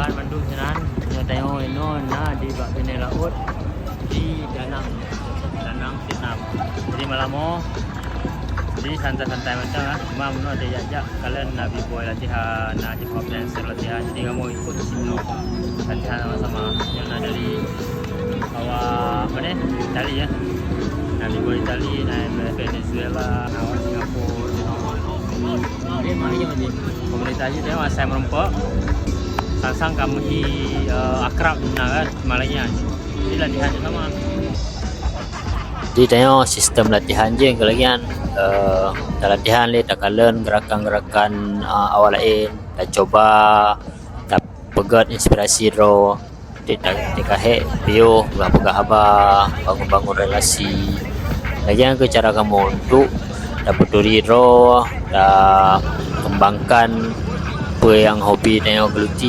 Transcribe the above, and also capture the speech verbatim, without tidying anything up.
Bandum sinan, nyoe tanyoe inoe na di bak binéh laôt di Danang, Danang Vietnam. Jadi malam nyoe, jadi santai-santai mantong lah. Cuma meunoe teuh jak-jak kalon na B-boy latihan, na hip hop dancer latihan. Jadi kamoe ikut sinoe latihan sama-sama. Nyoe na dari awak apa ni? Itali ya. Na B-boy Itali, na Venezuela, na awak Singapura. Jadi mari nyoe je. Komunitas jih tengok asai meurumpok. Sang-sang ka meuhi, eh, akrab na kan, malam nyan. Jadi latihan sama. Jadi tanyoe sistem latihan jih keu lagèe nyan, eh, talatihan lé, takalon gerakan-gerakan, eh, awak laén, tacuba, tapeugöt inspirasi droe. Jadi ta-, teuka hék piôh, peugah-peugah haba, bangun-bangun relasi. Lagèe nyan keuh cara kamoe untuk tapeuturi droe, takeumbangkan peue nyang hobi tanyoe geuluti